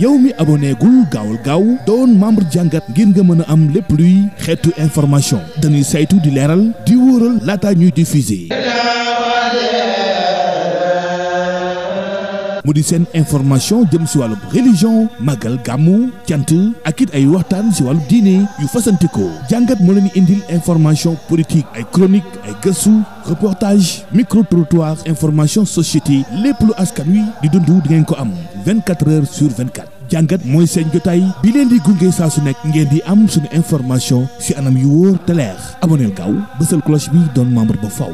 yow mi abonné gul gaawul gaaw doon membre jàngat ngir nga mën a am lépp luy xeetu information dañuy saytu di leeral di wóoral laata ñuy diffuser. mu di seen information jëm si wàllu religion màggal gàmmu cant ak it ay waxtaan si wàllu diine yu fasantikoo jàngat moo leen indil information politique ay chronique ay gëstu reportage micro trottoir information société lépp lu askan wi di dund di ngeen ko am 24 heures sur 24. jàngat mooy seen jotaay bi leen di gunge saa su nekk ngeen di am suñu information si anam yu wóor te leer aboneel gaaw bësal cloche bi doon membre ba faw.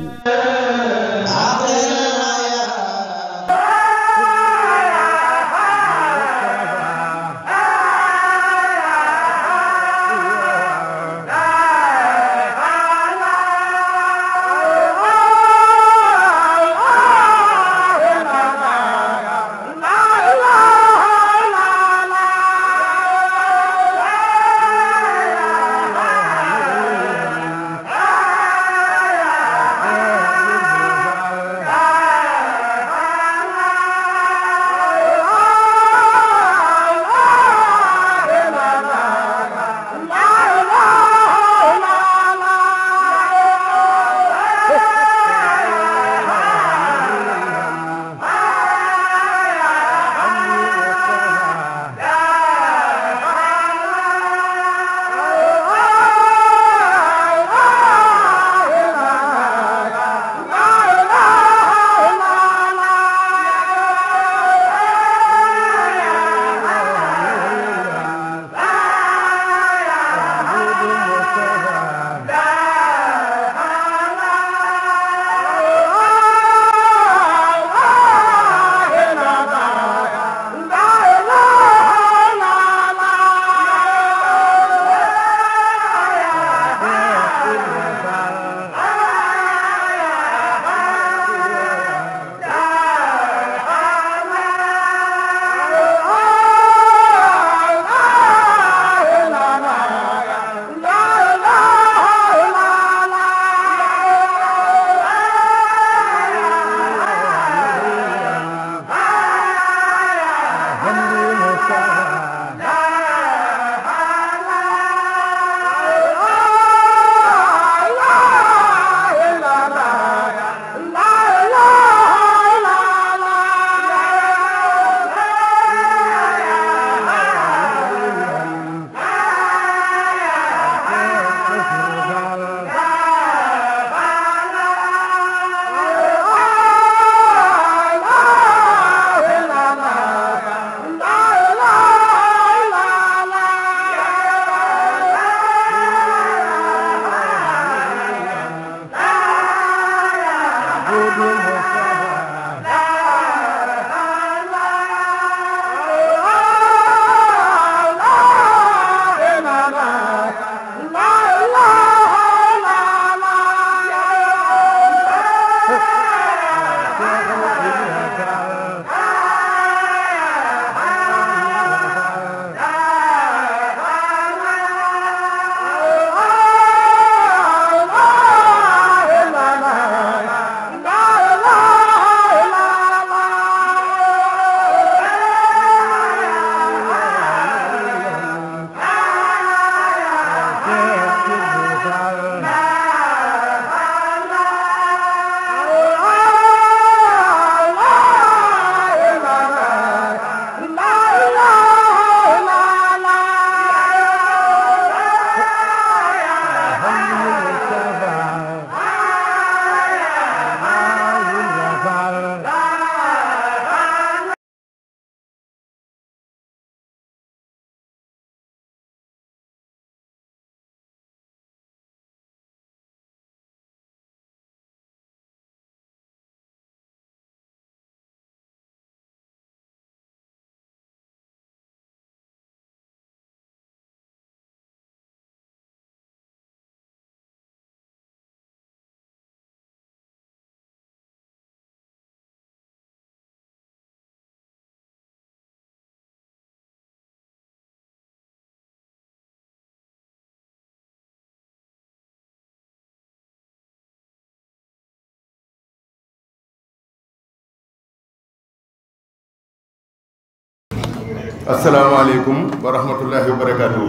asalaamaaleykum wa rahmatullahi wa barakaatu.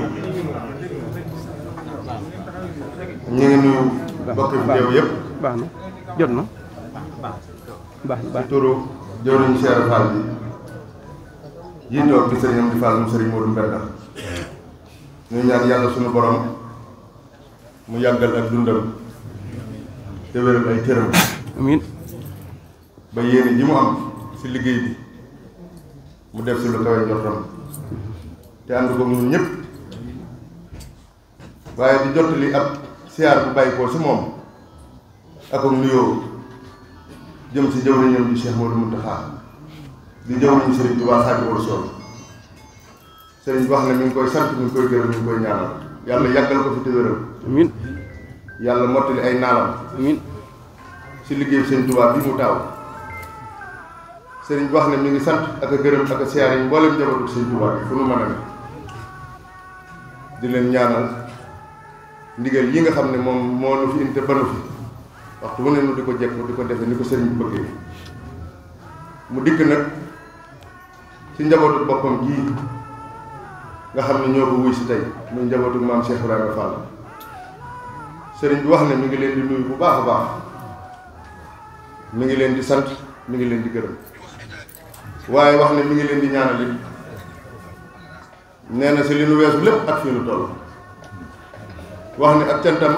ñu ngi nuyu mbokk fi teew yëpp. baax na jot na baax na ci turu jëwriñu Cheikh Fall bi yi toog di sëriñ Amdi Fall mu sëriñ Modou Mbenda. ñu ñaan yàlla sunu borom mu yàggal ak dundam te wéral ay cëram. amiin. ba yéene ji mu am ci liggéey bi mu def ci lu kawe njortam te ànd ko ñun ñëpp. waaye di jottali ab siyaar bu bàyyi ko ci moom ak nuyoo jëm ci jëwriñam bi Cheikh Modou Mountakha di jëwriñu Sëriñ Tuubaa Xaadimu Rasuul. sëriñ bi wax ne mi ngi koy sant mi ngi koy gërëm mi ngi koy ñaanal yàlla yàggal ko fi te wéral. amiin. yàlla mottali ay naalam. amiin. ci liggéeyu Sëriñ Tuubaa bi mu taaw. sëriñ bi wax ne mi ngi sant ak a gërëm ak a siyaar yi mboolem njabootu Sëriñ Tuubaa bi fu nu mën a ne di leen ñaanal ndigal yi nga xam ne moom moo nu fi indi te banu fi waxtu wu ne nu di ko jekk di ko defe ni ko sëriñ bi bëggee mu dikk nag ci njabootu boppam gii nga xam ne ñoo ko wuy si tey muy njabootu maam Cheikh Ibrahima Fall. sëriñ bi wax ne mi ngi leen di nuyu bu baax a baax mi ngi leen di sant mi ngi leen di gërëm waaye wax ne mi ngi leen di ñaanal it nee na si li nu weesu lépp ak fii nu toll wax ne ak cantam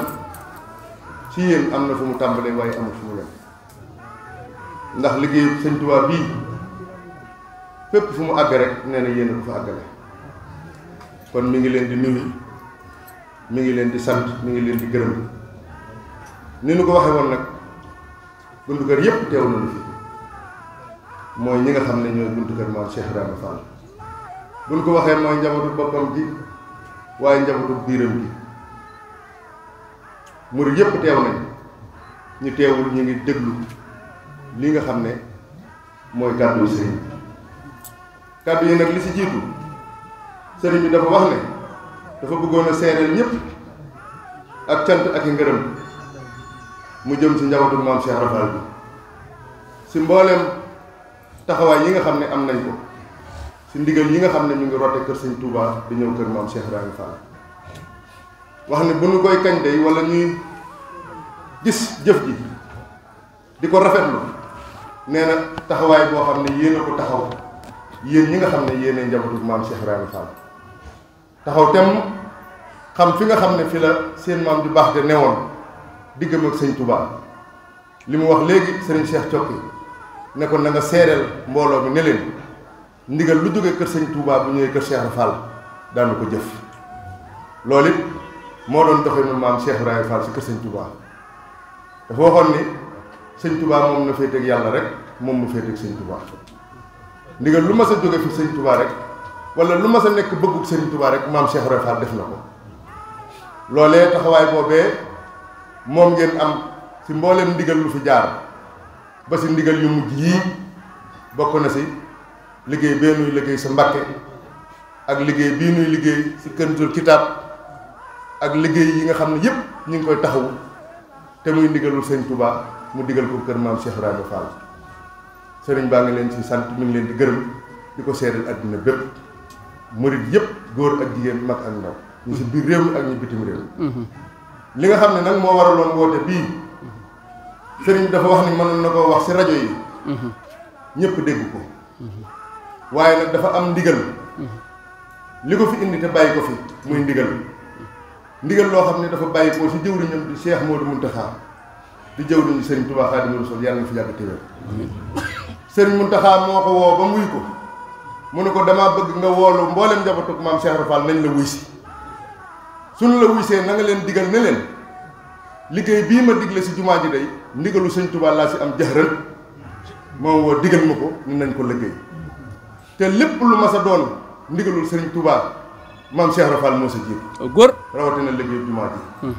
ci yéen am na fu mu tàmbalee waaye amul fu mu yem ndax liggéeyu Sëñ Tuubaa bii fépp fu mu àgg rek nee na yéen a ko fa àggale. kon mi ngi leen di nuyu mi ngi leen di sant mi ngi leen di gërëm ni nu ko waxee woon nag buntu kër yépp teew nañu fi mooy ñi nga xam ne ñooy buntu kër maam Cheikh Ibrahima Fall. bu ñu ko waxee mooy njabootu boppam gi waaye njabootu biiram gi murid yépp teew nañ ñu teewul ñu ngi déglu li nga xam ne mooy kàddu sëriñ bi. kàddu yi nag li ci jiitu sëriñ bi dafa wax ne dafa bëggoon a seereel ñëpp ak cant ak i ngërëm mu jëm ci njabootu maam Cheikh Rafal bi ci mbooleem taxawaay yi nga xam ne am nañ ko ci ndigal yi nga xam ne ñu ngi rote kër Sëñ Touba di ñëw kër maam Cheikh Ibrahima Fall. wax ne bu ñu koy kañ day wala ñuy gis jëf ji di ko rafetlu nee na taxawaay boo xam ne yéen a ko taxaw yéen ñi nga xam ne yéenay njabootu maam Cheikh Ibrahima Fall. taxaw tem xam fi nga xam ne fi la seen maam ju baax de newoon diggam ak Sëñ Touba li mu wax léegi sëriñ Cheikh Cokki ne ko na nga seereel mbooloo mi ne leen ndigal lu jógee kër Sëñ Touba bu ñëwee kër Cheikh Fall daanu ko jëf. loolu it moo doon doxinu maam Cheikh Ibrahima Fall si kër Sëñ Touba dafa waxoon ni Sëñ Touba moom na féeteeg yàlla rek moom mu féeteeg Sëñ Touba ndigal lu mas a jóge fi Sëñ Touba rek wala lu mas a nekk bëggug Sëñ Touba rek maam Cheikh Ibrahima Fall def na ko. loolee taxawaay boobee moom ngeen am si mbooleem ndigal lu fi jaar ba si ndigal yu mujj yii bokk na si liggéey bee nuy liggéey sa Mbàkke ak liggéey bii nuy liggéey si Kanzul Kitaab ak liggéey yi nga xam ne yépp ñu ngi koy taxawu te muy ndigalul Sëñ Touba mu digal ko kër maam Cheikh Ibrahima Fall. sëriñ baa ngi leen ci sant mi ngi leen di gërëm di ko seedal àddina bépp murit yépp góor ak jigéen mag ak ndaw ñu si biir réew mi ak ñu bitim réew. li nga xam ne nag moo waraloon woote bii sëriñ bi dafa wax ni mënoon na koo wax si rajo yi ñépp dégg ko waaye nag dafa am ndigal li ko fi indi te bàyyi ko fi muy ndigal loo xam ne dafa bàyyi ko si jëwriñam di Cheikh Modou Mountakha di jëwriñu sëriñ Touba Xaadimu Rasuul yàlla na fi yàgg téwér. sëriñ Mountakha moo ko woo ba muy ko mu ne ko damaa bëgg nga woolu mboolem njabootu maam Cheikh Rafal nañ la wuy si suñu la wuy see na nga leen digal ne leen liggéey bii ma digle si jumaa ji day ndigalu Sëñ Touba laa si am jaxëral moo woo digal ma ko ñu nañ ko liggéey te lépp lu ma sa doon ndigalul Sëriñ Touba maam Cheikh Rafal moo sa jiitu góor rawatina liggéey jumaa ji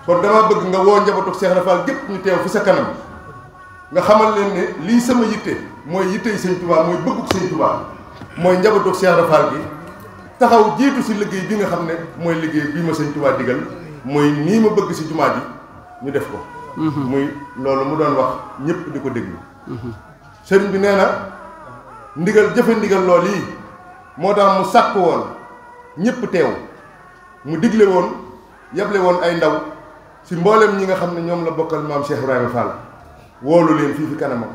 kon damaa bëgg nga woo njabootu Cheikh Rafal gépp ñu teew fi sa kanam nga xamal leen ne lii sama yitte mooy yittey Sëñ Touba mooy bëggug Sëñ Touba mooy njabootu Cheikh Rafal gi taxaw jiitu si liggéey bi nga xam ne mooy liggéey bii ma Sëñ Touba digal mooy nii ma bëgg si jumaa ji ñu def ko muy loolu mu doon wax ñëpp di ko déglu sëriñ bi nee na ndigal jëfe ndigal lool yi moo tax mu sàkk woon ñëpp teew mu digle woon yable woon ay ndaw si mboolem ñi nga xam ne ñoom la bokkal maam Cheikh Ibrahima Fall woolu leen fii fi kanamam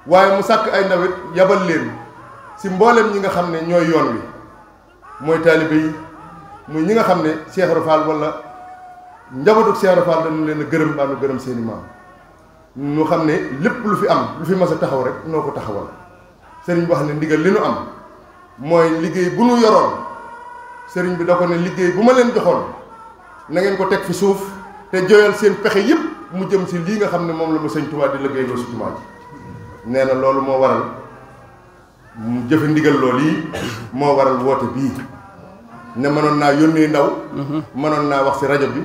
waaye mu sàkk ay ndaw it yabal leen si mboolem ñi nga xam ne ñooy yoon wi mooy taalibe yi muy ñi nga xam ne Cheikh Ibrahima Fall wala njabootu Cheikh Ibrahima Fall dañu leen a gërëm daanu gërëm seeni maam ñu xam ne lépp lu fi am lu fi mas a taxaw rek noo ko taxawal sëriñ bi wax ne ndigal li nu am mooy liggéey bu nu yoroon sëriñ bi da ko ne liggéey bu ma leen joxoon na ngeen ko teg fi suuf te joyal seen pexe yëpp mu jëm si lii nga xam ne moom la ma sëñ Tuubaa di liggéey loo si jumaa ji nee na loolu moo waral mu jëfe ndigal loolu yi moo waral woote bii ne mënoon naa yónnee ndaw mënoon naa wax si rajo bi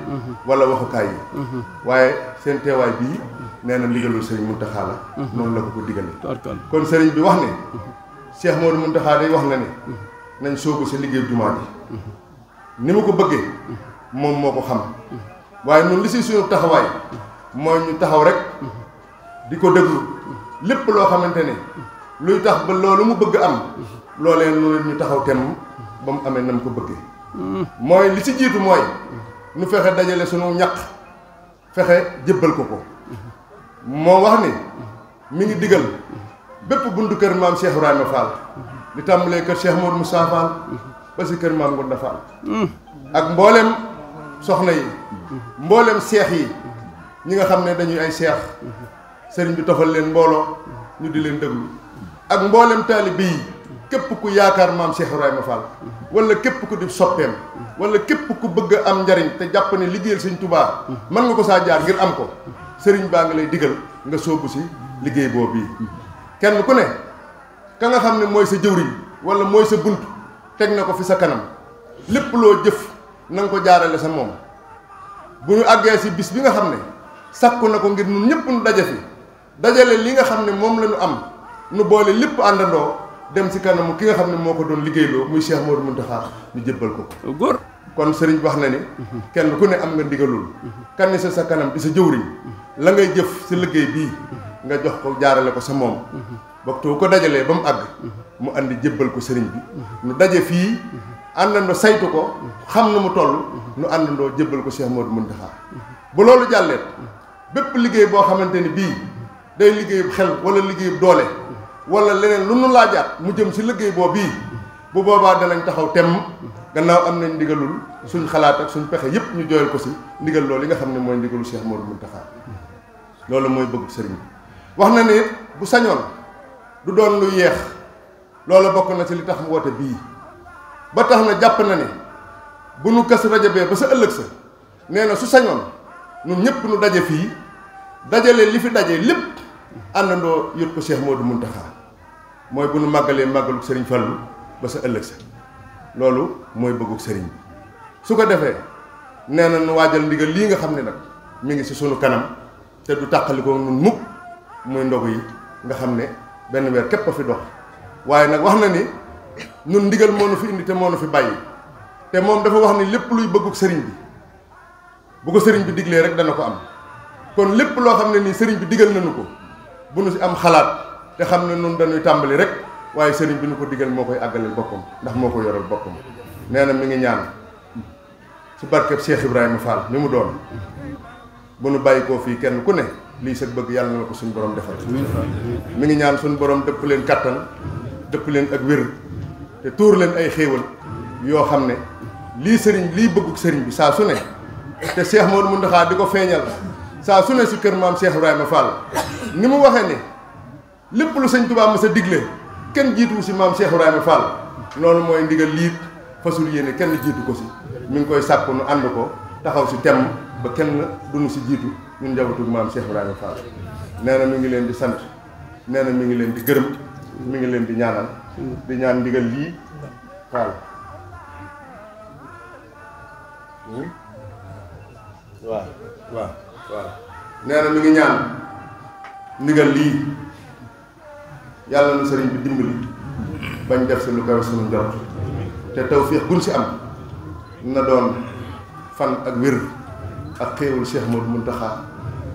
wala waxukaay yi waaye seen teewaay bii nee na ndigalul sëriñ Muntaxa la noonu la ko digale kon sëriñ bi wax ne Cheikh Modou Muntaxa day wax na ne nañ soobu si liggéey jumaa ji ni mu ko bëggee moom moo ko xam waaye ñun li si suñu taxawaay mooy ñu taxaw rek di ko déglu lépp loo xamante ne luy tax ba loolu mu bëgg am loolee noonu ñu taxaw temm ba mu amee na mu ko bëggee mooy li si jiitu mooy nu fexe dajale suñu ñaq fexe jébbal ko ko moo wax ni mi ngi digal bépp buntu kër maam Cheikh Ibrahima Fall di tàmbalee kër Cheikh Modou Moussa Fall ba si kër maam Gonda Fall ak mboolem soxna yi mboolem seex yi ñi nga xam ne dañuy ay seex sëriñ bi tofal leen mbooloo ñu di leen déglu ak mboolem taalibe yi képp ku yaakaar maam Cheikh Ibrahima Fall wala képp ku di soppeem wala képp ku bëgg a am njariñ te jàpp ne liggéeyal sëñ Tuubaa mën nga ko saa jaar ngir am ko sëriñ baa ngi lay digal nga sóobu si liggéey boobu bii kenn ku ne ka nga xam ne mooy sa jëwriñ wala mooy sa bunt teg na ko fi sa kanam lépp loo jëf na nga ko jaarale sa moom bu ñu àggee si bis bi nga xam ne sàkku na ko ngir ñun ñëpp nu daje fi dajale li nga xam ne moom la ñu am nu boole lépp àndandoo dem si kanamu ki nga xam ne moo ko doon liggéeyloo muy Cheikh Modou Mountakha ñu jébbal ko góor kon sëriñ wax na ni kenn ku ne am nga ndigalul kan ni sa kanam di sa jëwriñ la ngay jëf si liggéey bii nga jox ko jaarale ko sa moom waxtu ko dajalee ba mu àgg mu andi jébbal ko sëriñ bi nu daje fii àndandoo saytu ko xam na mu toll nu àndandoo jébbal ko Cheikh Modou Mountakha bu loolu jàlleet bépp liggéey boo xamante ni bii day liggéeyub xel wala liggéeyub doole wala leneen lu nu laajaat mu jëm si liggéey boobu bii bu boobaa danañ taxaw temm gannaaw am nañ ndigalul suñ xalaat ak suñ pexe yëpp ñu jooyal ko si ndigal loolu li nga xam ne mooy ndigalu Cheikh Modou Mountakha loolu mooy bëgg sëriñ bi wax na ne bu sañoon du doon lu yeex loolu bokk na ci li tax mu woote bii ba tax na jàpp na ne bu nu kas rajabee ba sa ëllëg sa nee na su sañoon ñun ñëpp nu daje fii dajale li fi daje lépp àndandoo yët ko Cheikh Modou Mountakha mooy bu nu màggalee màggaluk sëriñ Fallu ba sa ëllëg sa loolu mooy bëgguk sëriñ bi su ko defee nee na nu waajal ndigal lii nga xam ne nag mi ngi si sunu kanam te du tàqalikoo nun mukk muy ndogu yi nga xam ne benn weer képp a fi dox waaye nag wax na ni ñun ndigal moo nu fi indi te moo nu fi bàyyi te moom dafa wax ni lépp luy bëgguk sëriñ bi bu ko sëriñ bi diglee rek dana ko am kon lépp loo xam ne nii sëriñ bi digal nañu ko bu nu si am xalaat te xam ne nun dañuy tàmbali rek waaye sëriñ bi nu ko digal moo koy àggaleel boppam ndax moo ko yoral boppam nee na mi ngi ñaan ci barkeb Cheikh Ibrahima Fall mi mu doon bu nu bàyyi koo fii kenn ku ne lii sa bëgg yàlla na la ko suñu borom defal mi ngi ñaan suñu borom dëpp leen kattan dëpp leen ak wér te tuur leen ay xéewal yoo xam ne lii sëriñ lii bëgguk sëriñ bi saa su ne te Cheikh Modou Mountakha di ko feeñal saa su ne si kër maam Cheikh Ibrahima Fall ni mu waxee ne lépp lu sëñ Tuubaa ma sa digle kenn jiitu si maam Cheikh Ibrahima Fall noonu mooy ndigal liit fasul yéene kenn jiitu ko si mi ngi koy sàkku nu ànd ko taxaw si temm ba kenn duñu si jiitu ñun njabootu maam Cheikh Ibrahima Fall nee na mi ngi leen di sant nee na mi ngi leen di gërëm mi ngi leen di ñaanal di ñaan ndigal lii Fall waaw nee na mi ngi ñaan ndigal lii yàlla na sëriñ bi dimbali bañ def si lu kaw suñu njort te tawfiix buñ si am na doon fan ak wér ak xéewul Cheikh Modou Mountakha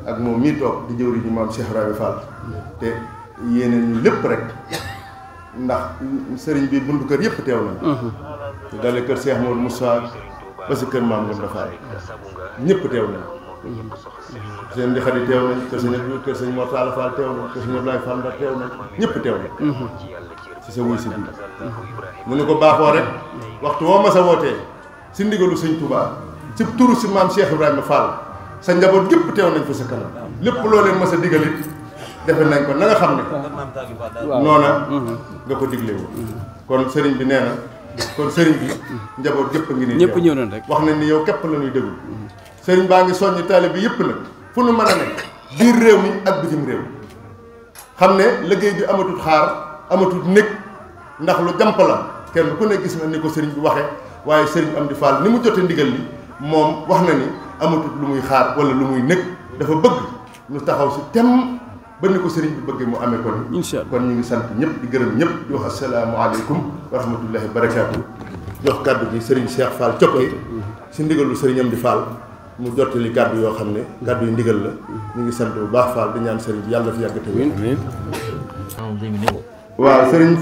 ak moom mii toog di jëwri ji maam Cheikh Ibrahima Fall te yéene ñu lépp rek ndax sëriñ bi buntu kër yëpp teew nañ te dale kër Cheikh Mouhamadou Moussa ba si kër Maam Ngounda Fall ñëpp teew nañ seen di xadi teew nañ kër sëñ Mor Talla Fall teew nañ kër sëñ Ablaye Fall Ndar teew nañ ñëpp teew nañ si sa wuy si bii mu ne ko baaxoo rek waxtu woo ma sa wootee si ndigalu sëñ Touba si turu si maam Cheikh Ibrahima Fall sa njaboot gépp teew nañ fa sa kanam lépp loo leen ma sa digalit defe nañ ko na nga xam ne noona nga ko digle wu kon sëriñ bi nee na kon sëriñ bi njaboot gépp a ngi nii ñëpp ñëw nañ rek wax nañ ni yow képp la ñuy déglu sëriñ baa ngi soññi taalibe bi yëpp nag fu nu mën a nekk biir réew mi ak bitim réew xam ne liggéey bi amatul xaar amatul nekk ndax lu jàmp la kenn ku ne gis na ni ko sëriñ bi waxee waaye sëriñ Amdi Fall ni mu jote ndigal li moom wax na ni amatul lu muy xaar wala lu muy nekk dafa bëgg ñu taxaw si tem ba ni ko sëriñ bi bëggee mu amee ko ni kon ñu ngi sant ñëpp di gërëm ñëpp di wax asalaamaaleykum wa rahmatullahi wa barakaatu jox kàddu gi sëriñ Cheikh Fall Cokke si ndigalu sëriñ Amdi Fall mu jottali kàddu yoo xam ne kàddu yu ndigal la ñu ngi sant bu baax Fall di ñaan sëriñ bi yàlla fi yàgg te wér. waaw sëriñ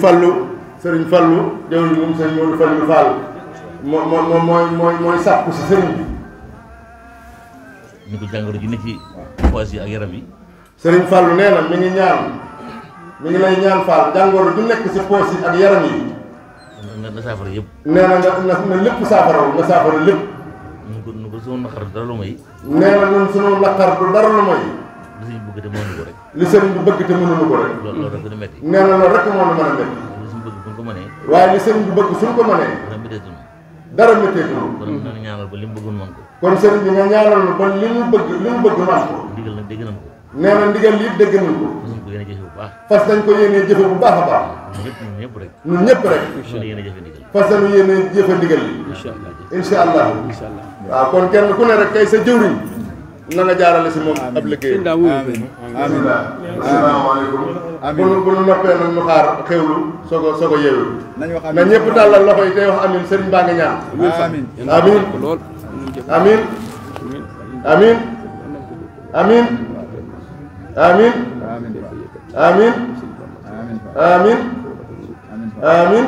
Fallu jaww ji moom sëriñ Modou Fallu Fall mooy sàkku si sëriñ bi. ni ko jàngoro ji ne ci poos yi ak yaram yi. sëriñ Fallu nee na mi ngi lay ñaan Fall jàngoro ju nekk si poos yi ak yaram yi. na saafara yëpp. nee na nga lépp saafara nga saafara lépp. nu ko sunu naqar dara lu may. nee na ñun sunu naqar du dara lu may. li sëriñ bëgg te mënuñu ko rek. li sëriñ bi bëgg te mënuñu ko rek. loolu rek dina metti. nee na loolu rek moo ñu mën a metti. li sëriñ bëgg buñ ko mënee. waaye li sëriñ bi bëgg suñ ko mënee. dara metteetuñu. kon nañu ñaanal ba li mu bëggoon man ko. kon sëriñ bi nga ñaanal ba li mu bëgg man ko. ndigal nag dégg nañ ko. nee na ndigal li dégg nañ ko. fas nañ ko yéene jëfe bu baax. fas nañ ko yéene jëfe bu baax a baax. ñun ñëpp rek. ñun ñëpp rek. fas nañ yéene jëfe ndigal. fas nañu yéene jëfe ndigal li. incha allah. waaw kon kenn ku ne rek kay sa jëwriñ na nga jaarale si moom ab liggéey. amiin amiin asalaamaaleykum. bu nu noppee nag ñu xaar xewlu soog a yeewu. na ñëpp tàllal loxo yi tey wax amiin sëriñ baa nga ñaan. amiin amiin amiin amiin amiin amiin amiin amiin amiin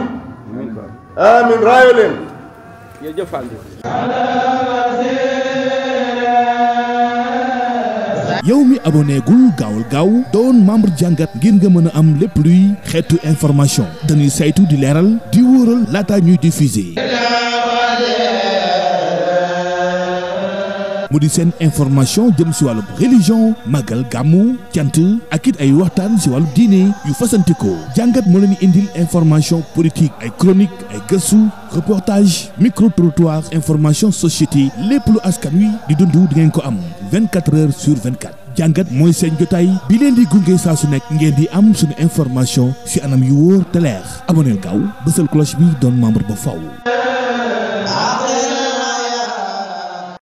amiin raayo leen. yow mi abonné gul gaawal gaaw doon membre jàngat ngir nga mën a am lépp luy xeetu information dañuy saytu di leeral di wóoral laata ñuy diffuser mu di seen information jëm si wàllu religion màggal gàmmu cant ak it ay waxtaan si wàllu diine yu fasantikoo jàngat moo leen indil information politique ay chronique ay gëstu reportage micro trottoir information société lépp lu askan wi di dund di ngeen ko am 24 heures sur 24 jàngat mooy seen jotaay bi leen di gunge saa su nekk ngeen di am suñu information si anam yu wóor te leer aboneel gaaw bësal cloche bi doon membre ba faw